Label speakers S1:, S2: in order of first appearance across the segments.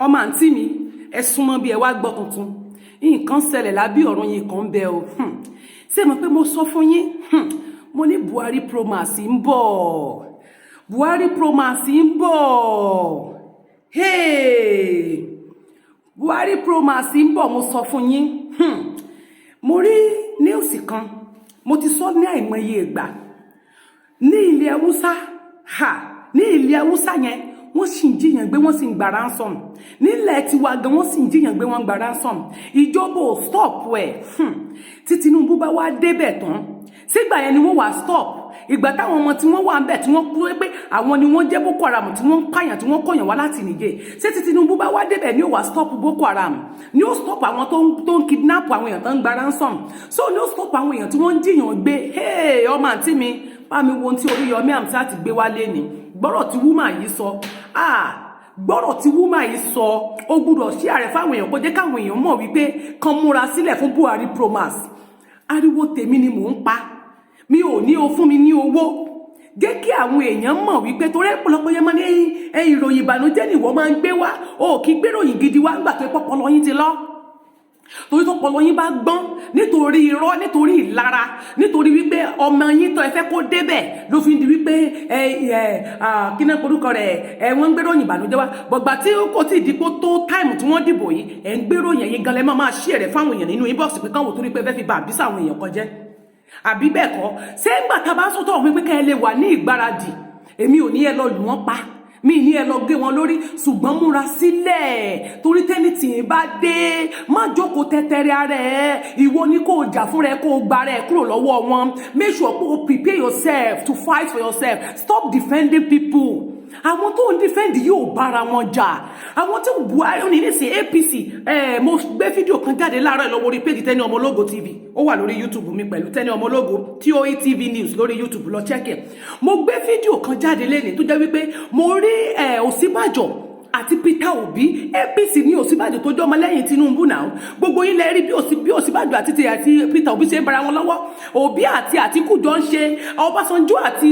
S1: Ọmọ àǹtí mi, ẹ súnmọ́ bí, ẹ wá gbọ́ tuntun. Nǹkan ṣẹlẹ̀ lábí ọ̀run yìí kan bẹ o. Ṣé mo pé mo sọ fún yín, mo ní Buhari Promax ń bọ̀, Buhari Promax ń bọ̀. Hey! Buhari Promax ń bọ̀, mo sọ fún yín. Mo rí news kan, mo ti sọ ní àìmọye ìgbà. Ní ilẹ̀ Haúsá, ha, ní ilẹ̀ Haúsá yẹn, wọ́n sì ń jí èèyàn gbé, wọ́n sì ń gba ransom. Nílẹ̀ tiwa gan, wọ́n sì ń jí èèyàn gbé, wọ́n ń gba ransom. Ìjọba ò stop ẹ̀. Tí Tinubu bá wá débẹ̀ tán, sígbà yẹn ni wọ́n wá stop? Ìgbà táwọn ọmọ tí wọ́n wà ń bẹ̀, tí wọ́n kú pé àwọn ni wọ́n jẹ́ Boko Haram, tí wọ́n ń pààyàn, tí wọ́n kọ̀yàn wá láti Niger, ṣé tí Tinubu bá wá débẹ̀ ni ó wá stop Boko Haram, ni ó stop àwọn tó ń kidnap àwọn èèyàn, tó ń gba ransom, so ni ó stop àwọn èèyàn tí wọ́n ń jí èèyàn gbé? Hey, ọmọ àǹtí mi, bá mi wo ohun tí Oríyọmí Hamzat gbé wálé ni. Gbọ́rọ̀ tí woman yìí sọ, ah, gbọ́rọ̀ tí woman yìí sọ, ó gbúdọ̀ ṣí ààrẹ fáwọn èèyàn, kó jẹ́ káwọn èèyàn mọ̀ wípé kan múra sílẹ̀ fún Buhari Promax. Ariwo tèmi ni mò ń pa, mi ò ní o fún mi ní owó. Jẹ́ kí àwọn èèyàn mọ̀ wípé torí ọ̀pọ̀lọpọ̀ yẹn máa ní ìròyìn ìbànújẹ́ ni ìwọ máa ń gbé wá, o kì í gbéròyìn gidi wá nígbà tó pọpọlọ yín ti lọ. Torí tó pọlọ yín bá gbọ́n, nítorí irọ́, nítorí ìlara, nítorí wípé ọmọ yín tó ẹ fẹ́ kó débẹ̀ ló fi ń di wípé ẹ ẹ kí náà porúkọ rẹ̀, ẹ wọ́n ń gbéròyìn ìbànújẹ́ wá. Bọ̀gbà tí kò tí ì dìpọ̀ tó time tí wọ́n dìbò yìí, ẹ̀ ń gbéròyìn, ẹ̀yin gan lẹ́ máa máa ṣí ẹ̀rẹ̀ fáwọn èèyàn nínú inbox pé káwọn torí pé fẹ́ fi bà àbísà àwọn èèyàn kan jẹ́, àbí bẹ́ẹ̀ kọ́? Ṣé ńgbà tá a bá sọ́tọ̀ ọ̀hún pé ká ẹ lè wà ní ìgbáradì? Èmi ò ní ẹ lọ lù wọ́n pa, mi ní ẹ lọ gé wọn lórí, ṣùgbọ́n múra sílẹ̀, torí tẹ́nìtì bá dé, má jókòó tẹ́tẹ́rẹ́ ara ẹ. Ìwọ ni kò jà fúnra ẹ, kó o gbára ẹ kúrò lọ́wọ́ wọn. Make sure pé o prepare yourself to fight for yourself. Stop defending people. Àwọn tó ń defend yóò bára wọn jà. Àwọn tí Buhari ní nísìn APC ẹ, mo gbé fídíò kan jáde láàárọ̀ lọ́wọ́ orí page Tenny Ọmọlógo TV. Ó wà lórí YouTube mi pẹ̀lú Tenny Ọmọlógo TOE TV News lórí YouTube, lọ check ẹ̀. Mo gbé fídíò kan jáde lẹ́nìí tó jẹ́ wípé mo rí Ọ̀ṣínbàjò àti Peter Obi, APC ní Ọ̀ṣínbàjò tó jẹ́ ọmọlẹ́yìn Tinubu náà. Gbogbo yín lẹ rí bí Ọ̀ṣínbàjò àti Peter Obi ṣe ń bara wọn lọ́wọ́. Obi àti Àtíkù jọ ń ṣe, Ọbásanjọ́ àti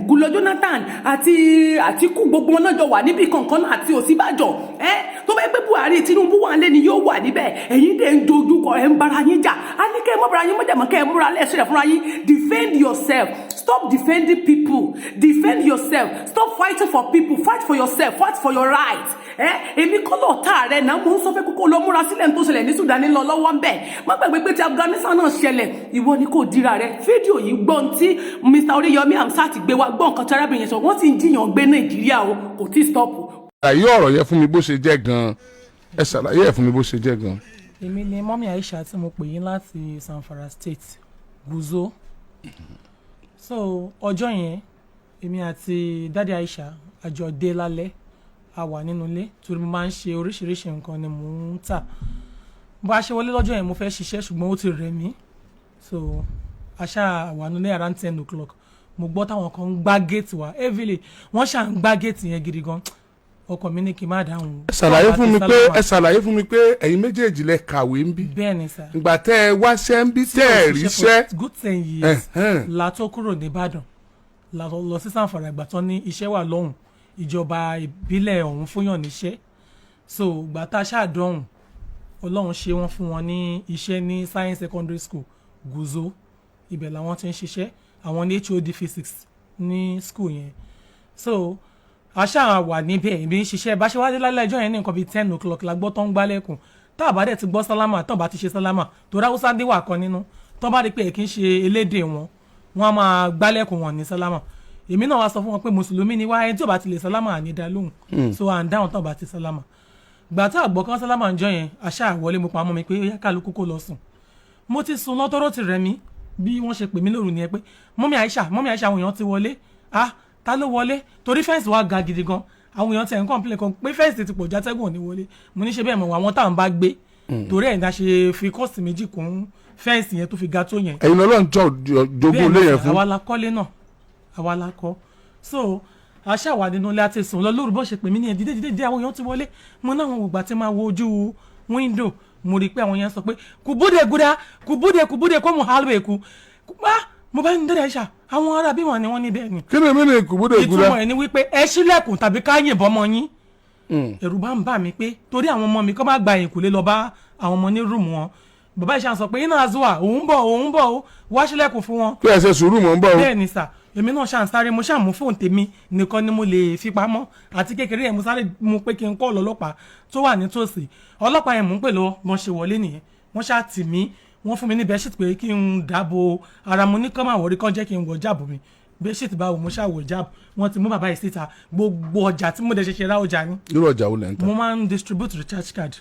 S1: Goodluck Jonathan àti Àtíkù, gbogbo wọn náà jọ wà níbì kankan náà àti Ọ̀ṣínbàjò. Ẹ tó bá yẹ pé Buhari, Tinubu wà lé ni yóò wà níbẹ̀. Ẹ̀yin dẹ̀ ń dojú kọ, ẹ̀ ń bara yín jà. Á ní kẹ́ ẹ mọ́ bara yín mọ́jàmọ́, kẹ́ ẹ múra lẹ́sẹ̀ fúnra yín. Defend yourself. Stop defending people. Defend yourself. Stop fighting for people. Fight for yourself. Fight for your right. Ẹ èmi kọ́ lọ tá rẹ náà, mò ń sọ fẹ́ kókó lọ múra sílẹ̀ tó ṣẹlẹ̀ ní Sudan lọ lọ́wọ́ ń bẹ̀. Má gbàgbé pé ti Afghanistan náà ṣẹlẹ̀. Ìwọ ni kò dira rẹ. Fídíò yìí, gbọ́n tí Mr. Oríyọmí Hamzat gbé wá, gbọ́n nǹkan tí arábìnrin yẹn sọ. Wọ́n sì ń jí èèyàn gbé Nàìjíríà o, kò tí stop.
S2: Ṣàlàyé ọ̀rọ̀ yẹn fún mi bó ṣe jẹ́ gan-an. Ẹ ṣàlàyé ẹ̀ fún mi bó ṣe jẹ́ gan-an.
S3: Èmi ni mummy Aisha tí mo pè yín láti Zamfara State, Guzzo. So ọjọ́ yẹn, èmi àti daddy Aisha àjọ dé lálẹ́. A wà nínú ilé torí mo máa ń ṣe oríṣiríṣi nǹkan ni mò ń tà. Bá a ṣe wọlé lọ́jọ́ yẹn, mo fẹ́ ṣiṣẹ́, ṣùgbọ́n ó ti rẹ̀ mí. So a ṣáà wà nílé around 10 o'clock, mo gbọ́ táwọn kan ń gbá géètì wa heavily. Wọ́n ṣà ń gbá géètì yẹn gidi gan. Ọkọ mi ní kí n má dáhùn.
S2: Ẹ ṣàlàyé fún mi pé ẹ̀yin méjèèjì lẹ kàwé ń bí.
S3: Bẹ́ẹ̀ ni sir.
S2: Ìgbà tẹ́ ẹ wáṣẹ́ ń bí, tẹ́ ẹ ríṣẹ́.
S3: Good 10 years la tó kúrò nìbàdàn, la lọ sí Zamfara. Ìgbà tán ní iṣẹ́ wà lọ́hùn, ìjọba ìbílẹ̀ ọ̀hún fúnyàn níṣẹ́. So ìgbà tá a ṣáà dọ́hùn, Ọlọ́run ṣe, wọ́n fún wọn ní iṣẹ́ ní Science Secondary School, Guzzo. Ibẹ̀ làwọn ti ń ṣiṣẹ́. Àwọn ní HOD physics ní school yẹn. So a ṣáà wà níbẹ̀, èmi ń ṣiṣẹ́. Bá ṣe wá dé lálẹ́ ẹjọ́ yẹn ní nǹkan bíi 10 o'clock, la gbọ́ tó ń gbálẹ̀kùn. Tá a bá dẹ̀ ti gbọ́ sálámà, tó bá ti ṣe sálámà, torí Haúsá níwà kan nínú, tó bá rí pé kì í ṣe elédè wọn, wọn á máa gbálẹ̀kùn wọn ní sálámà. Èmi náà wá sọ fún wọn pé mùsùlùmí ni wá, ẹni tí ò bá ti lè sálámà, àní dá lóhùn. So à ń dáhùn tó bá ti sálámà. Gbà tá àgbọ̀ kan sálámà ń jọ yẹn, àṣà wọlé, mo pamọ́ mi pé ó yá, kálukú kó lọ sùn. Mo ti sùn lọ́tọ́rọ́ ti rẹ̀ mí. Bí wọ́n ṣe pè mí lóru nìyẹn pé, "Mummy Aisha, mummy Aisha, àwọn èèyàn ti wọlé." Ah, ta ló wọlé? Torí fence wa ga gidi gan. Àwọn èèyàn tẹ̀ ń complain kan pé fence ti pọ̀, játẹ́gùn ò ní wọlé. Mo ní ṣe bẹ́ẹ̀ mọ̀ àwọn táwọn bá gbé, torí ẹ̀ ní a ṣe fi course méjì kún fence yẹn tó fi ga tó yẹn.
S2: Ẹ̀yin lọ́lọ́run jọ jogún ilé yẹn fún.
S3: Àwa la kọ́lé náà, àwa la kọ́. So aṣá wà nínú ilé àti sùn lọ lóru. Bó ṣe pè mí nìyẹn, "Dídé, dídé, dídé, àwọn èèyàn ti wọlé." Mo náà wọn ògbà tí máa wo ojú window, mo rí i pé àwọn yẹn sọ pé, "Ku bude guda, ku bude, ku bude, ko mu halbe ku." Ah, mo bá ń dẹ́rẹ́ ṣá, àwọn ará bí wọn ni wọ́n ní bẹ́ẹ̀ ni.
S2: Kí ni mí ni ku bude guda?
S3: Ìtumọ̀ ẹ̀ ni wípé ẹ ṣílẹ̀kùn tàbí ká yìnbọn mọ́ yín. Ẹ̀rù bá ń bà mí pé torí àwọn ọmọ mi kọ́ má gba ẹ̀yìnkùlé lọ bá àwọn ọmọ ní room wọn. Bàbá ìṣàn sọ pé iná azuwa, òun bọ̀, òun bọ̀, ó wá sílẹ̀kùn fún wọn.
S2: Pé ẹ ṣe sùúrù, mọ̀ ń bọ̀ o.
S3: Bẹ́ẹ̀ ni sà. Èmi náà ṣáà ń sáré, mo ṣáà mú fóònù tèmi nìkan ni mo lè fi pamọ́ àti kékeré yẹn. Mo sáré mú pé kí n call ọlọ́pàá tó wà nítòsí. Ọlọ́pàá yẹn mò ń pè lọ́wọ́, wọ́n ṣe wọlé nìyẹn. Wọ́n ṣáà tì mí, wọ́n fún mi ní bedsheet pé kí n dáàbò ara. Mo ní kọ́ máa wọ̀rí kọ́ jẹ́ kí n wọ̀ jáàbù mi. Bedsheet báwo? Mo ṣáà wọ̀ jáàbù. Wọ́n ti mú bàbá yìí síta. Gbogbo ọjà tí mo dẹ̀ ṣẹ̀ṣẹ̀ ra, ọjà ni.
S2: Irú ọjà wo lẹ̀ ń ta?
S3: Mo máa ń distribute recharge card.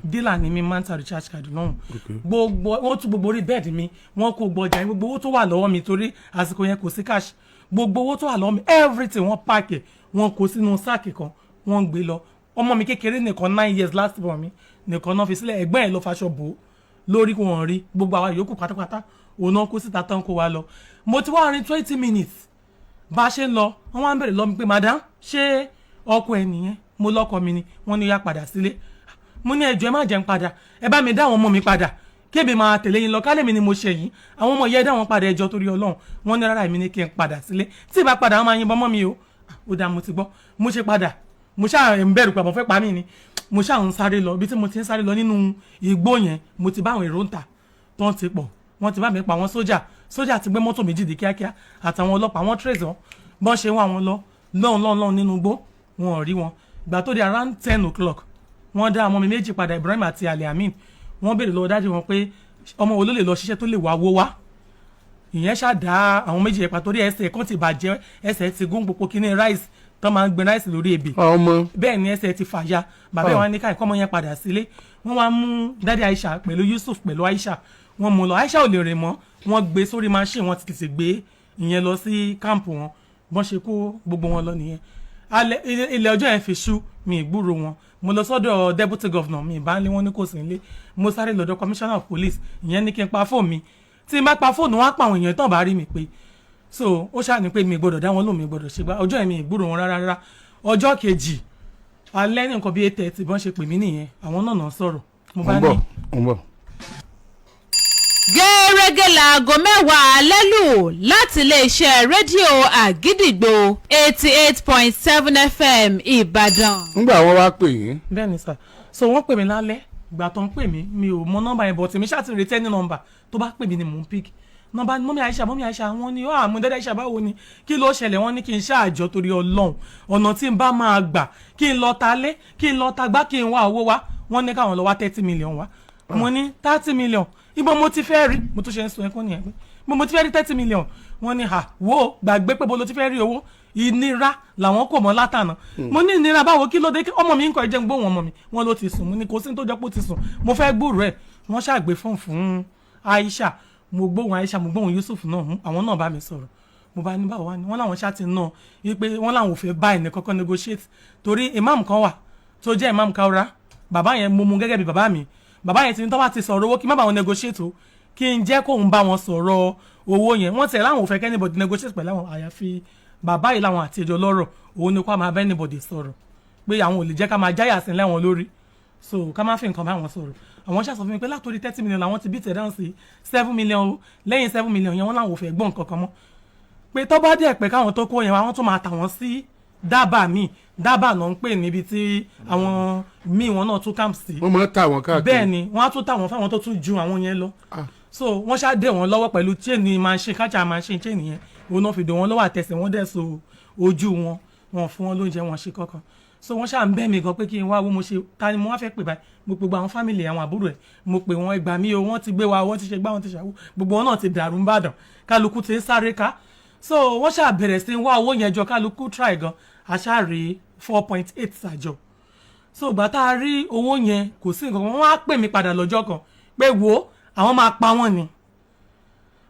S3: Dealer ni mi, máa ń ta recharge card lọ́hùn. Gbogbo wọ́n tún gbogbo orí bed mi, wọ́n kó gbogbo ọjà yẹn, gbogbo owó tó wà lọ́wọ́ mi, torí àsìkò yẹn kò sí cash. Gbogbo owó tó wà lọ́wọ́ mi, everything, wọ́n pack ẹ̀, wọ́n kó sínú sack kan, wọ́n ń gbé lọ. Ọmọ mi kékeré nìkan, 9 years, last born mi nìkan náà fi sílẹ̀. Ẹ̀gbọ́n ẹ̀ ló faṣọ bò ó lórí, wọn rí. Gbogbo àwa yòókù pátápátá, òun náà kó síta tán, kó wa lọ. Mo ti wá rìn 20 minutes. Bá a ṣe ń lọ, wọ́n wá ń bèrè lọ́ mi pé, "Madam, ṣé ọkọ ẹ nìyẹn?" Mo lọ́kọ mi ni. Wọ́n ní ó yá, padà sílé. Mo ní, "Ẹjọ́, ẹ má jẹ́ ń padà, ẹ bá mi dá àwọn ọmọ mi padà, kébì máa tẹ̀lé yín lọ. Kálẹ̀ mi ni mo ṣe yín, àwọn ọmọ yẹn, dá wọn padà, ẹjọ́ torí Ọlọ́run." Wọ́n ní rárá, èmi ní kí n padà sílé, tí ì bá padà, wọ́n máa yìnbọn mọ́ mi o. Ó dáa, mo ti gbọ́. Mo ṣe padà, mo ṣáà ń bẹ̀rù pé àbọ̀ fẹ́ pa mí ni. Mo ṣáà ń sáré lọ. Ibi tí mo ti ń sáré lọ nínú igbó yẹn, mo ti bá àwọn èrò ń ta tó ń ti pọ̀, wọ́n ti bá mi pa. Àwọn sójà, sójà ti gbé mọ́tò méjì dé kíákíá, àtàwọn ọlọ́pàá. Wọ́n trace wọn, bọ́n ṣe wá wọn lọ lọ́hùn lọ́hùn lọ́hùn nínú igbó, wọn ò rí wọn. Ìgbà tó di around 10 o'clock, wọ́n dá ọmọ mi méjì padà, Ibrahim àti Ali Amin. Wọ́n béèrè lọ́wọ́ daddy wọn pé ọmọ wo ló lè lọ ṣiṣẹ́ tó lè wá wó wá. Ìyẹn ṣáà àwọn méjì yẹn pa, torí ẹsẹ̀ kan ti bàjẹ́, ẹsẹ̀ ti gún gbogbo kíní rice tó máa ń gbin rice lórí ebè.
S2: Ọmọ.
S3: Bẹ́ẹ̀ ni, ẹsẹ̀ ti fàya. Bàbá ẹ̀ wá ní káyọ̀ kọ́mọ yẹn padà sílé. Wọ́n wá mú daddy Aisha pẹ̀lú Yusuf pẹ̀lú Aisha, wọ́n mú lọ. Aisha ò lè rìn mọ́, wọ́n gbé sórí machine, wọ́n ti tètè gbé ìyẹn lọ sí camp wọn. Bọ́n ṣe kó gbogbo wọn lọ nìyẹn. Alẹ́ ilẹ̀ ọjọ́ yẹn fi ṣú, mi ì gbúrò wọn. Mo lọ sọ́dọ̀ deputy governor, mi ìbá ń lé, wọn ní kò sí nílé. Mo sáré lọ́dọ̀ commissioner of police. Ìyẹn ní kí n pa fóònù mi, tí n bá pa fóònù, wọn á pa àwọn èèyàn tán bá rí mi pé. So ó ṣáà ní pé mi gbọ́dọ̀ dá wọn lóhùn, mi gbọ́dọ̀ ṣe gbá. Ọjọ́ yẹn, mi ì gbúrò wọn rárá rárá. Ọjọ́ kejì alẹ́ ní nǹkan bíi 8:30, bọ́n ṣe pè mí nìyẹn. Àwọn náà náà sọ̀rọ̀. Mo bá
S2: ń bọ̀
S3: ní
S2: ń bọ̀.
S4: Gẹ́rẹ́gẹ́ láago 10 alẹ́ lù láti iléeṣẹ́ rédíò Àgídìgbò 88.7 FM, Ìbàdàn.
S2: Ńgbà wọn wá pè yín?
S3: Bẹ́ẹ̀ ni sà. So wọ́n pè mí lálẹ́. Ìgbà tó ń pè mí, mi ò mọ nọ́mbà yẹn, but èmi ṣáà ti retí ẹni nọ́mbà tó bá pè mí ni mò ń pick nọ́mbà. Mummy Aisha, mummy Aisha, wọ́n ní ọ́ àmú daddy Aisha, báwo ni, kí ló ṣẹlẹ̀? Wọ́n ní kí n ṣáàjọ torí Ọlọ́run, ọ̀nà tí n bá máa gbà, kí n lọ ta lé, kí n lọ ta gbá, kí n wá owó wá. Wọ́n ní káwọn lọ wá 30 million wá. Mo ní, 30 million, ibo mo ti fẹ́ rí? Mo tún ṣe ń sun ẹkún nìyẹn pé mo ti fẹ́ rí 30 million. Wọ́n ní, "Ha, wo, gbàgbé pé bo lo ti fẹ́ rí owó, ìnira làwọn kò mọ́ látànà." Mo ní, "Ìnira báwo? Kí ló dé? Ọmọ mi ń kọ́ ẹ, jẹ́ ń gbóhùn ọmọ mi." Wọ́n ló ti sùn. Mo ní kò sí ní tó jẹ́ pé ó ti sùn, mo fẹ́ gbúrò ẹ̀. Wọ́n ṣàgbé fóònù fún Aisha. Mo gbóhùn Aisha, mo gbóhùn Yusuf náà, àwọn náà bá mi sọ̀rọ̀. Mo bá ní, báwo wá ni? Wọ́n láwọn ṣáà ti ná wípé wọ́n láwọn ò fẹ́ bá ẹnì kankan negotiate, torí imam kan wà tó jẹ́ Imam Kaura. Bàbá yẹn, mo mú gẹ́gẹ́ bí bàbá mi. Bàbá yẹn ti ní tó bá ti sọ̀rọ̀ owó, kí n má bá wọn negotiate o, kí n jẹ́ kóun bá wọn sọ̀rọ̀ owó yẹn. Wọ́n tẹ̀ láwọn ò fẹ́ kí anybody negotiate pẹ̀lú àwọn, àyàfi bàbá yìí làwọn àti ìjọ lọ́rọ̀, òun ni kó máa bá anybody sọ̀rọ̀, pé àwọn ò lè jẹ́ ká máa jáyà sí lẹ́wọ̀n lórí, so ká má fi nǹkan bá wọn sọ̀rọ̀. Àwọn ṣàṣọ fún mi pé látòrí 30 million làwọn ti beat ẹ̀ down sí 7 million o. Lẹ́yìn 7 million yẹn, wọ́n làwọn ò fẹ́ gbọ́ nǹkan kan mọ́, pé tó bá dẹ̀ pé káwọn tó kó yẹn wá, wọ́n tún máa tà wọ́n sí dábàá míì. Dábàá náà ń pè níbi tí àwọn míì wọn náà tún camp sí.
S2: Wọ́n máa ń tà wọ́n káàkiri.
S3: Bẹ́ẹ̀ ni, wọ́n á tún tà wọ́n fáwọn tó tún ju àwọn yẹn lọ. So wọ́n ṣáà dé wọn lọ́wọ́ pẹ̀lú chain machine, kájà machine chain yẹn, òun náà fi dè wọ́n lọ́wọ́ àtẹsẹ̀. Wọ́n dẹ̀ so ojú wọn, wọn fún wọn lóúnjẹ, wọn ṣe kankan. So wọ́n ṣáà ń bẹ̀ mí gan pé kí n wá wo. Mo ṣe, ta ni mo wá fẹ́ pè báyìí? Mo pe gbogbo àwọn family, àwọn àbúrò ẹ̀, mo pè wọ́n, "Ẹgbàá mi o, wọ́n ti gbé wa, wọ́n ti ṣe gbá, wọ́n ti ṣàwó." Gbogbo wọn náà ti dàrú ń bàdàn, kálukú ti ń sáré ká. So wọ́n ṣáà bẹ̀rẹ̀ sí ń wá owó yẹn jọ. Kálukú try gan, a ṣáà rí 4.8 àjọ. So ìgbà tá a rí owó yẹn, kò sí nǹkan kan. Wọ́n á pè mí padà lọ́jọ́ kan pé wo, àwọn máa pa wọ́n ni.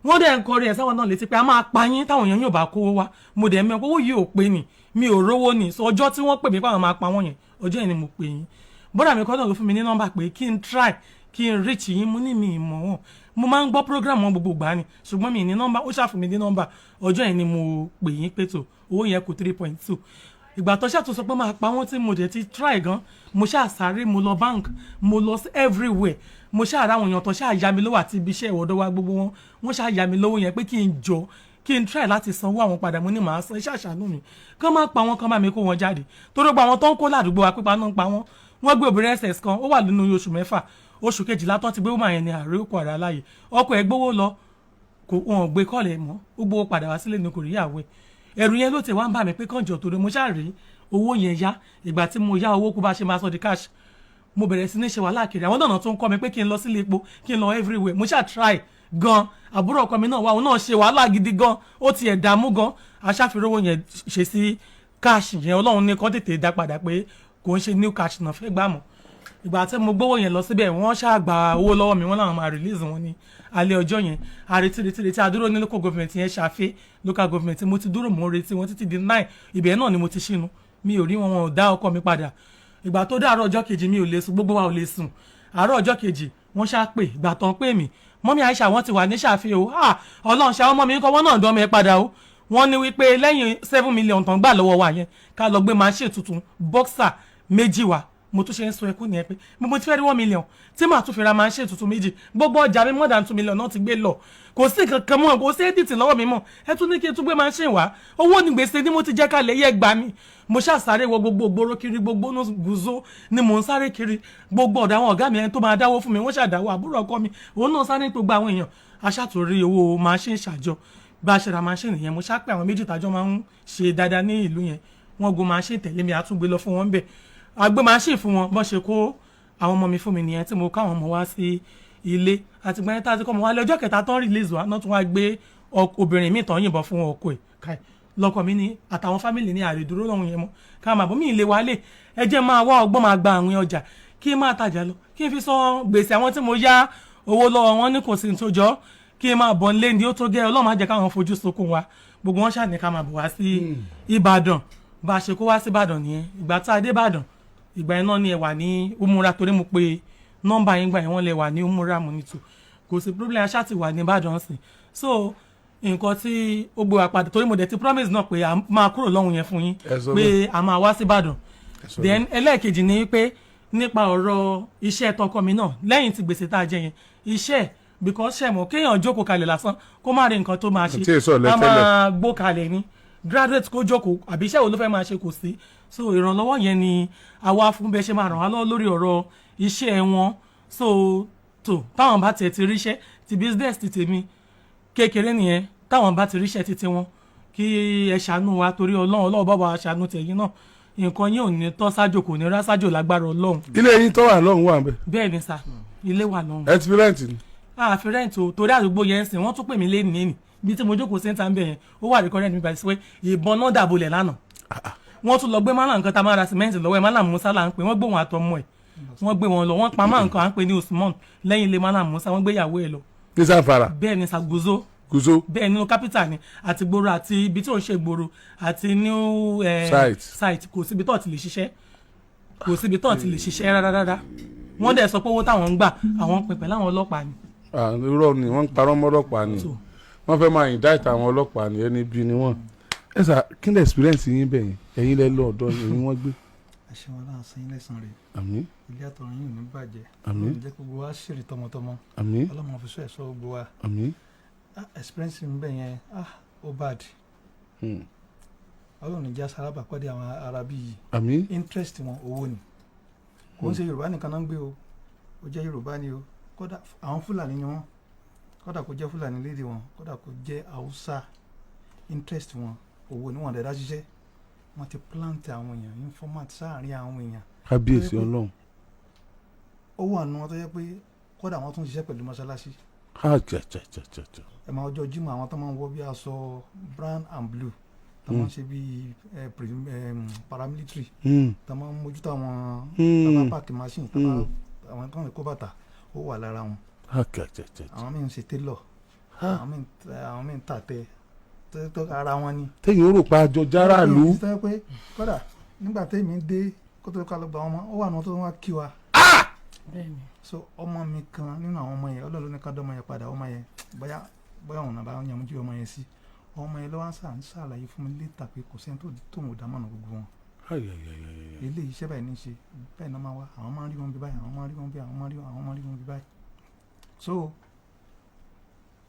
S3: Wọ́n dẹ̀ ń kọrin ẹ̀ sáwọn náà létí pé a máa pa yín táwọn èèyàn yóò bá kówó wá. Mo dẹ̀ mọ̀ pé owó yìí ò pé ni, mi ò rówó ni. So ọjọ́ tí wọ́n pè mí pé àwọn máa pa wọ́n yẹn, ọjọ́ yẹn ni mo pè yín. Bọ́dà mi kọ́ náà ló fún mi ní nọ́mbà pé kí n try kí n reach yín. Mo ní mi ì mọ̀ wọ́n, mo máa ń gbọ́ program wọn gbogbo ìgbà ni, ṣùgbọ́n mi ì ní nọ́mbà. Ó ṣàfún mi ní nọ́mbà. Ọjọ́ yẹn ni mo pè yín pé tó owó yẹn kù 3.2. Ìgbà tó ṣàtúnṣe pé máa pa wọ́n, tí mo dẹ̀ ti try gan, mo ṣáà sáré, mo lọ bank, mo lọ sí everywhere, mo ṣáà ra àwọn èèyàn tó ṣáà yá mi lówó àti ibi iṣẹ́ ìwọ́dọ̀ wa, gbogbo wọn, wọ́n ṣáà yá mi lówó yẹn pé kí n jọ Kí n try láti sanwó àwọn padà. Mo ní màá san iṣẹ́, àṣàánú mi, kán má pa wọn, kán má mi kó wọn jáde, torí gba àwọn tó ń kó ládùúgbò wa, pípa náà ń pa wọn. Wọ́n gbé obìnrin ss kan, ó wà nínú oṣù 6, oṣù 12 tán ti gbé woman yẹn ní àárẹ̀ òkú ara láàyè. Ọkọ ẹ̀ gbówó lọ, kò wọn ò gbé kọ́ọ̀lẹ̀ mọ́. Ó gbówó padà wá sílé ní kò rí ìyàwó ẹ̀. Ẹ̀rù yẹn ló ti wá ń bà mí pé kànjọ, torí mo ṣáà rí owó yẹn yá. Ìgbà tí mo yá owó kó bá ṣe máa sọ di cash, mo bẹ̀rẹ̀ sí ní ṣe wàhálà kiri. Àwọn náà tó ń kọ́ mi pé kí n lọ sílé epo, kí n lọ everywhere. Mo ṣáà try gan. Àbúrò ọkọ mi náà wà, òun náà ṣe wàhálà gidi gan, ó ti ẹ̀ dààmú gan. Aṣáfirówó yẹn ṣe sí cash yẹn. Ọlọ́run ní kó tètè dá padà pé kò ń ṣe new cash náà fẹ́ gbà mọ́. Ìgbà tí mo gbówó yẹn lọ síbẹ̀, wọ́n ṣáà gba owó lọ́wọ́ mi. Wọ́n làwọn máa release wọn ní alẹ́ ọjọ́ yẹn. Àrètí, retí, retí, àdúró ní local government yẹn, ṣàfẹ́ local government mo ti dúró, mò ń retí wọn títí di 9. Ibẹ̀ náà ni mo ti ṣínú, mi ò rí wọn, wọn ò dá ọkọ mi padà. Ìgbà tó dé àárọ̀ ọjọ́ kejì, mi ò lè sùn, gbogbo wa ò lè sùn. Àárọ̀ ọjọ́ kejì, wọ́n ṣáà pè. Ìgbà tán pè mí, "Mummy Aisha, wọ́n ti wà ní ṣàfihàn o." Ah, Ọlọ́run ṣe! Àwọn ọmọ mi kọ́, wọ́n náà dán mi padà o. Wọ́n ní wípé lẹ́yìn 7 million tán gbà lọ́wọ́ wa yẹn, ká lọ gbé machine tuntun boxer méjì wá. Mo tún ṣe ń sọ ẹkún nìyẹn pé mo ti fẹ́ rí 1 million tí màá tún fi ra machine tuntun méjì? Gbogbo ọjà mi, more than 2 million náà ti gbé lọ. Kò sí kankan mọ́, kò sí edit lọ́wọ́ mi mọ́. Ẹ tún ní kí n tún gbé machine wá. Owó ní gbèsè ni mo ti jẹ́ kalẹ̀ yẹ gbà mí. Mo ṣàṣàrè wọ gbogbo ògbóró kiri, gbogbo gùzó ni mò ń sáré kiri, gbogbo ọ̀dọ̀ àwọn ọ̀gá mi. Ẹni tó máa dáwó fún mi, wọ́n ṣàdáwó. Àbúrò ọkọ mi, òun náà sáré gbogbo àwọn èèyàn, aṣàtúrí owó machine ṣàjọ. Bá a ṣe ra machine yẹn, mo ṣàpè àwọn méjì tájọ́ máa ń ṣe dáadáa ní ìlú yẹn. Wọ́n gun machine tẹ̀lé mi, àtúngbé lọ fún wọn bẹ́ẹ̀, àgbé machine fún wọn. Bọ́n ṣe kó àwọn ọmọ mi fún mi nìyẹn, tí mo ká àwọn ọmọ wá sí ilé. Àtìgbà yẹn tá a ti kọ́ ọmọ wálé, ọjọ́ kẹta tán release wa náà, tún wá gbé obìnrin míì tán yìnbọn fún ọkọ ẹ̀ káì. Lọkọ mi ní àtàwọn family ní àrèdúró lọ́hùn yẹn mọ́, ká máa bọ́ mí ìlé wálé. Ẹ jẹ́ máa wá ọgbọ́n, máa gba àwìn ọjà, kí n máa tajà lọ, kí n fi san gbèsè àwọn tí mo yá owó lọ́wọ́ wọn. Ní kò sí ní tó jọ, kí n máa bọ̀ nílé ní ó tó gẹ́. Ọlọ́run má jẹ́ káwọn fojú sunkún wa. Gbogbo wọn ṣàní ká máa bọ̀ wá sí Ìbàdàn. Bá a ṣe kó wá sí Ìbàdàn nìyẹn. Ìgbà tá a dé Ìbàdàn, ìgbà yẹn náà ni ẹ wà ní umura, torí mo pe nọ́mbà yín gbà yẹn, wọ́n lè wà ní umura. Mo ní tù, kò sí problem, aṣá ti wà ní Ìbàdàn sí. So nǹkan tí ó gbé wa padà, torí mo dẹ̀ ti promise náà pé a máa kúrò lọ́hùn yẹn fún yín,
S2: Ẹ sọ
S3: pé a máa wá sí Ìbàdàn.
S2: Sọ.
S3: Then ẹlẹ́ẹ̀kejì ni pé nípa ọ̀rọ̀ iṣẹ́ tọkọ mi náà, lẹ́yìn tí gbèsè tá a jẹ yẹn, iṣẹ́, because ṣe mọ̀ kéèyàn jókòó kalẹ̀ lásán, kó má rí nǹkan tó máa ṣe,
S2: Tí èso ọ̀lẹ
S3: a
S2: tẹ́lẹ̀.
S3: máa gbó kalẹ̀ ni. Graduate kó jókòó, àbí iṣẹ́ wo ló fẹ́ máa ṣe? Kò sí. So ìrànlọ́wọ́ yẹn ni àwa fún bẹ́ẹ̀ ṣe máa ràn wá lọ́wọ́ lórí ọ̀rọ̀ iṣẹ́ wọn. So tó táwọn bá tiẹ̀ ti ríṣẹ́ ti business ti tèmi kékeré nìyẹn, táwọn bá ti ríṣẹ́ títí wọn, kí ẹ ṣàánú wa torí Ọlọ́run. Ọlọ́run bá wa ṣàánú tẹ̀yìn náà. Nǹkan yín ò ní tọ́ sájò, kò ní rá sájò lágbára Ọlọ́run.
S2: Ilé yín tó wà lọ́hùn wà ń bẹ̀?
S3: Bẹ́ẹ̀ ni sà, ilé wà lọ́hùn.
S2: Ẹ ti fi rent ni?
S3: Àfi rent o, torí àdúgbò yẹn ń sìn, wọ́n tún pè mí lé nìyí bí tí mo jókòó sí níta ń bẹ̀ yẹn, ó wà recorded mi báyìí pé ìbọn náà dàbolẹ̀ lánàá. Wọ́n tún lọ gbé málà nǹkan tá a máa ra sìmẹ́ǹtì lọ́wọ́ ẹ̀, málà Musa là ń pè. Wọ́n gbé wọn àtọmọ ẹ̀, wọ́n gbé wọn lọ. Wọ́n pa máa nǹkan à ń pè ní Usman lẹ́yìn ilé málà Musa. Wọ́n gbé ìyàwó ẹ̀ lọ.
S2: Ní Zamfara?
S3: Bẹ́ẹ̀ ni, Saguzo.
S2: Gúzó.
S3: Bẹ́ẹ̀, nínú capital ni, àti gbòòrò àti ibi tí ò ń ṣe gbòòrò àti new
S2: Site.
S3: Site, kò síbi tó ti lè ṣiṣẹ́, kò síbi tó ti lè ṣiṣẹ́ rárá rárá. Wọ́n dẹ̀ sọ pé owó táwọn ń gbà, àwọn ń pin pẹ̀lú àwọn ọlọ́pàá ni.
S2: Ah, irọ́ ni, wọ́n ń parọ́ mọ́ ọlọ́pàá ni.
S3: So,
S2: Wọ́n fẹ́ máa indict àwọn ọlọ́pàá ni, ẹni bí ni wọ́n. Ẹ sà, kí ni experience yín bẹ̀ yẹn? Ẹ̀yin lẹ lọ ọ̀dọ́ ẹ̀yin wọ́n gbé.
S5: Ẹ ṣeun, Ọlọ́run san yín lẹ́san rẹ̀.
S2: Àmín.
S5: Ilé àtọ̀run yìí ò ní bàjẹ́.
S2: Àmín.
S5: Ọlọ́run jẹ́ kí gbogbo wa ṣèrè tọmọtọmọ.
S2: Àmín.
S5: Ọlọ́run fi sọ ẹ̀ṣọ́ gbogbo wa.
S2: Àmín.
S5: Ah, experience mi bẹ̀ yẹn, ah, ó bad. Ọlọ́run ní já sárábà pàdé àwọn arábí yìí.
S2: Àmín.
S5: Interest wọn, owó ni. Kò ń ṣe Yorùbá nìkan náà ń gbé o, ó jẹ́ Yorùbá ni o, kódà àwọn Fúlàní ni wọ́n, kódà kó jẹ́ Fúlàní lédè wọn, kódà kó jẹ́ Haúsá, interest wọn, owó ni. Wọ́n dẹ̀ dá ṣiṣẹ́, wọ́n ti plant àwọn èèyàn, informant sáàárín àwọn èèyàn.
S2: Kábíyèsí Ọlọ́run.
S5: Ó wà nù wọn tó jẹ́ pé kódà wọ́n tún ṣiṣẹ́ pẹ̀lú mọ́ṣáláṣí.
S2: Ah, cha cha cha cha cha.
S5: Ẹ máa ọjọ́ Jímọ̀, àwọn tó máa ń wọ bí aṣọ brown and blue, tó máa ń ṣe bí paramilitary, tó máa ń mójútó àwọn tó máa park machine, tó máa àwọn kan lè kó bàtà, ó wà lára wọn.
S2: Ah, cha cha cha cha.
S5: Àwọn míì ń ṣe tailor, àwọn míì ń tàtẹ tó ara wọn ni.
S2: Téèyàn ó rò pa àjọ járàlú.
S5: Tó yẹ pé kódà nígbà tèmi dé, kó tó ká lọ gba ọmọ, ó wà ní wọn tó wá kí wa.
S3: Bẹ́ẹ̀ni.
S5: So ọmọ mi kan nínú àwọn ọmọ yẹn, Ọlọ́run ló ní ká dọ́mọ yẹn padà. Ọmọ yẹn, bóyá bóyá òun náà bá yàn jí ọmọ yẹn sí, ọmọ yẹn lọ́wọ́ ń ṣàlàyé fún mi létà pé kò sẹ́ni tó tóun ò dámọ̀nà gbogbo wọn.
S2: Ay, ay, ay, ay, ay.
S5: Ilé iṣẹ́ báyìí ní í ṣe báyìí náà máa wá, àwọn máa ń rí wọn bí báyìí, àwọn máa ń rí wọn bí, àwọn máa ń rí wọn, àwọn máa ń rí wọn bí báyìí. So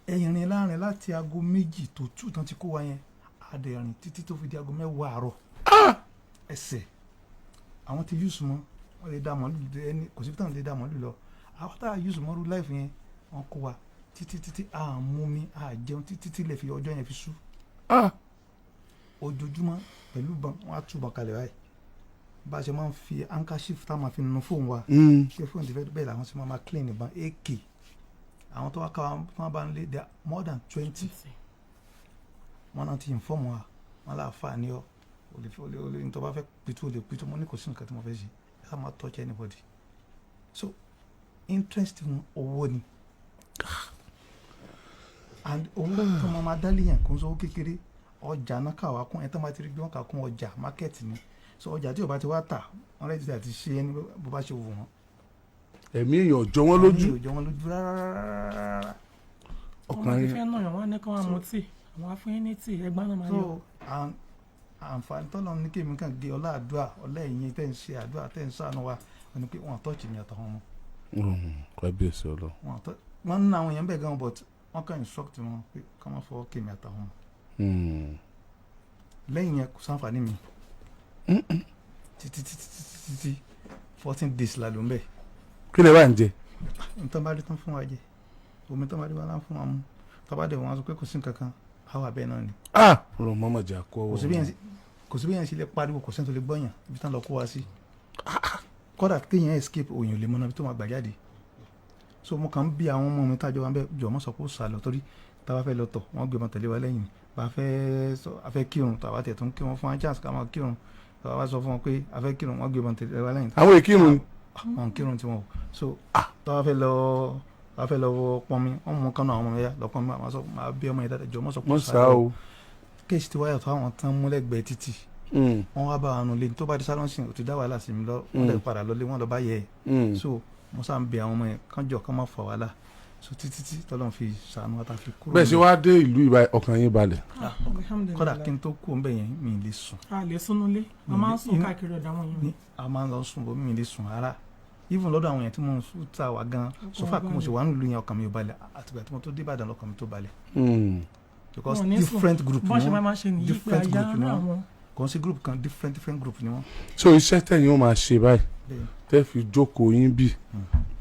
S5: Ẹ̀yìnrìn láàrin láti aago 2 tó 2 tán ti kó wa yẹn, àdẹ̀rìn títí tó fi di aago 10 àárọ̀. Ẹsẹ̀ àwọn ti use mọ́, wọ́n lè dá màálù ẹni kò síbi táwọn lè dá màálù lọ. Àwọn tá a use mọ́rú life yẹn, wọ́n kó wa títí títí, à ń mú mi à jẹun títí tí lè fi ọjọ́ yẹn fi sú. Ojoojúmọ́ pẹ̀lú bọn, wọ́n á túbọ̀ kalẹ̀ báyìí, bá a ṣe máa ń fi handkerchief tá a máa fi nu fóònù wa, ṣé fóònù ti fẹ́ bẹ́ẹ̀ làwọn ṣe máa clean ìbọn AK. Àwọn tó wá ká wa tó wá bá ń lé, they are more than 20. Wọn náà ti inform wa, wọn là fà ní ọ o lè o lè o lè nítorí bá fẹ́ pitú, o lè pitú. Mo ní kò sí nǹkan tí mo fẹ́ ṣe, ẹ ká máa touch anybody. So interest wọn, owó ni, and owó tó máa ma dálé yẹn kò ń sọ owó kékeré. Ọjà náà kà wá kún ẹ, tó máa ti rí bí wọ́n kà kún ọjà, market ni. So ọjà tí o bá ti wá tà, wọ́n rẹ̀ ti àti ṣe ẹni bó bá ṣe wù wọ́n.
S2: Ẹ̀mí èèyàn jọ wọ́n lójú.
S5: Ẹ̀mí ò jọ wọ́n lójú rárá.
S2: Ọkàn
S3: Wọ́n ti
S2: yẹn
S3: fẹ́ náà yàn, wọ́n á ní kí wọ́n mu tíì, àwọn á fún yín ní tíì, ẹgbàá náà máa
S5: So
S3: yọ.
S5: Àǹfààní tọ́lọ́ ní kémi kàn gé ọlá àdúrà, ọlá ẹ̀yìn tẹ́ ń ṣe àdúrà, tẹ́ ń ṣàánú wa, wọ́n ní pé wọ́n touch mi àtàwọn ọmọ.
S2: Kábíyèsí Ọlọ́run.
S5: Wọ́n tọ́ wọ́n ń ná àwọn èèyàn bẹ́ẹ̀ gan, but wọ́n kàn instruct wọn pé kí wọ́n fọwọ́ kémi àtàwọn ọmọ. Lẹ́yìn yẹn, kò sáǹfààní mi títí títí títí títí 14 days la ló ń bẹ̀.
S2: Kí lè wá ń jẹ?
S5: Nǹkan bá rí tán fún wa jẹ, omi tán bá rí wa lá fún wa mu, tó bá dẹ̀ wọ́n sọ pé kò sí nǹkan kan, á wà bẹ́ẹ̀ náà ni.
S2: Ah, ọlọ́run mọ́mọ́ jà kọ́.
S5: Kò sí bí yẹn ṣe lè pariwo, kò sẹ́ni tó lè gbọ́yàn ibi tán lọ kó wa sí. Kódà kéèyàn escape, òyìn ò lè mọ́nà ibi tó máa gbà jáde. So mo kàn ń bí àwọn ọmọ mi tájọ wa ń bẹ, jọ mọ́ sọ pé ó sà lọ, torí tá a bá fẹ́ lọ tọ̀, wọ́n gbé wọn tẹ̀lé wa lẹ́yìn. Bá a fẹ́ sọ a fẹ́ kírun, tàwa tẹ̀ tó ń kírun fún wa chance ká máa kírun, tàwa bá sọ fún wọn pé a fẹ́ kírun, wọ́n gbé wọn tẹ̀lé wa lẹ́yìn.
S2: Àwọn èkírun ni?
S5: Wọn kírun tiwọn o. So tàwa fẹ́ lọ, tàwa fẹ́ lọ pọnmi, wọ́n mú kánú àwọn ọmọ mi yá lọ pọnmi. Màá sọ, màá bí ọmọ yẹn dáadáa, jọ mọ́ sọ pé ó
S2: wọ́n
S5: sá
S2: sá
S5: lọ.
S2: O.
S5: Case ti wáyà tó àwọn tán múlẹ̀gbẹ̀ẹ́ títì, wọ́n wá bá wa nulẹ̀, tó bá di sálọ́nsìn, ò ti dá wàhálà sí mi lọ, wọ́n lè padà lọlé, wọ́n lọ bá yẹ ẹ̀. So mo sá ń bẹ àwọn ọmọ yẹn kán jọ kán má fà wàhálà. So títí tí tọ́lọ́n fi ṣàánú wa tá a fi kúrò
S2: Bẹ́ẹ̀ ṣe
S5: níbẹ̀.
S2: wá dé ìlú ìbá, ọkàn yín balẹ̀?
S3: Alhamdulillah.
S5: Kódà kí n tó kú ńbẹ̀ yẹn, mi ì lè sùn.
S3: A lè súnúlé, a máa ń sùn káàkiri ọ̀dọ̀ àwọn èèyàn.
S5: Ní a máa ń lọ sùn bó, mi ì lè sùn rárá, even lọ́dọ̀ àwọn èèyàn tí mo ń sùn ta wà gan. Sọfà kí mo ṣe wà nílùú yẹn, ọkàn mi ò balẹ̀. Àtìgbà tí mo tó dé Ìbàdàn lọ́kàn mi tó balẹ̀, because
S3: Wọn ò ní sùn.
S5: different group
S3: Bọ́n
S5: ni
S3: ṣe máa
S5: wọ́n.
S3: máa ṣe nìyí pé
S5: Different
S3: àyà
S5: group ni
S3: rán
S5: wọ́n.
S3: àwọn.
S5: Kò ń sí group kan, different different group ni wọ́n.
S2: So iṣẹ́ tẹ̀yìn ó máa ṣe báyìí,
S5: Bẹ́ẹ̀.
S2: tẹ́ fi jókòó yín bì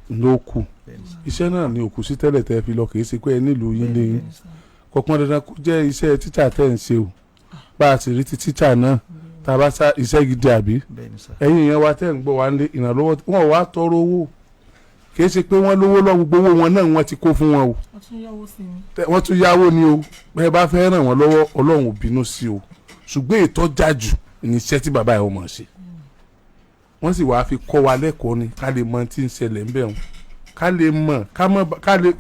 S2: ló kù.
S5: Bẹ́ẹ̀ ni sà.
S2: Iṣẹ́ náà ni òkú sí tẹ́lẹ̀ tẹ́ fi lọ, kì í ṣe pé ẹ nílùú yín lé yín.
S5: Bẹ́ẹ̀ ni sà.
S2: Kò pọn dandan kó jẹ́ iṣẹ́ tíṣà tẹ́ ń ṣe o. Bá a sì rí ti tíṣà náà, tá a bá sá iṣẹ́ gidi àbí.
S5: Bẹ́ẹ̀ ni sà.
S2: Ẹ̀yin èèyàn wa tẹ́ ń gbọ́ wa ń lé, ìrànlọ́wọ́ wọn wá tọrọ owó, kì í ṣe pé wọ́n lówó lọ, gbogbo owó wọn náà wọ́n ti kó fún wọn o.
S3: Wọ́n tún yáwó sí ni.
S2: Wọ́n tún yáwó ni o. Bẹ́ẹ̀ bá fẹ́ ràn wọ́n lọ́wọ́, Ọlọ́run ò bínú sí o, ṣùgbọ́n ètò jájú ní iṣẹ́ tí bàbá yẹn ò mọ̀ ṣe. Wọ́n sì wáá fi kọ́ wa lẹ́kọ̀ọ́ ni, ká lè mọ tí ń ṣẹlẹ̀ ń bẹ̀ wọn, ká lè mọ̀, ká mọ̀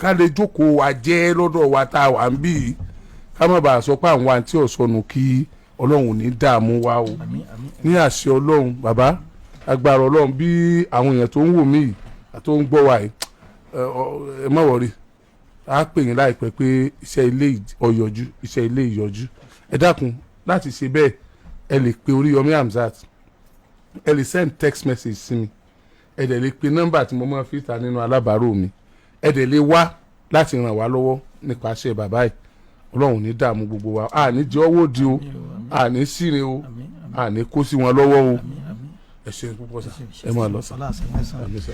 S2: ká lè jókòó wa jẹ́ lọ́dọ̀ wa tá a wà ń bí yìí, ká má bàa sọ pé àwọn àǹtí ọ̀sọ́nù. Kí Ọlọ́run ò ní dààmú wa o.
S5: Àmín, àmín.
S2: Ní àṣẹ Ọlọ́run, bàbá, agbára Ọlọ́run, bí àwọn èèyàn tó ń wò mí yìí àti tó ń gbọ́ wa yìí, ẹ má worry, á pè yín láìpẹ́ pé iṣẹ́ ilé ọ̀yọ̀jú, iṣẹ́ ilé ìyọ̀jú. Ẹ dákun, láti ṣe bẹ́ẹ̀, ẹ lè pe Oríyọmí Hamzat, ẹ lè send text message sí mi, ẹ dẹ̀ lè pe nọ́mbà tí mo máa fi ta nínú alábàárò mi, ẹ dẹ̀ lè wá láti ràn wá lọ́wọ́ nípa iṣẹ́ bàbá yìí. Ọlọ́run ò ní dààmú gbogbo wa, à ní jẹ́ ọwọ́ di o, à ní sírin o,
S5: Àmín, àmín.
S2: À ní kó sí wọn lọ́wọ́ o.
S5: Àmín, àmín.
S2: Ẹ ṣeun púpọ̀ sá, ẹ máa lọ sá.
S5: Ọlá àṣẹ mẹ́sàn-án.
S2: Àmín sá.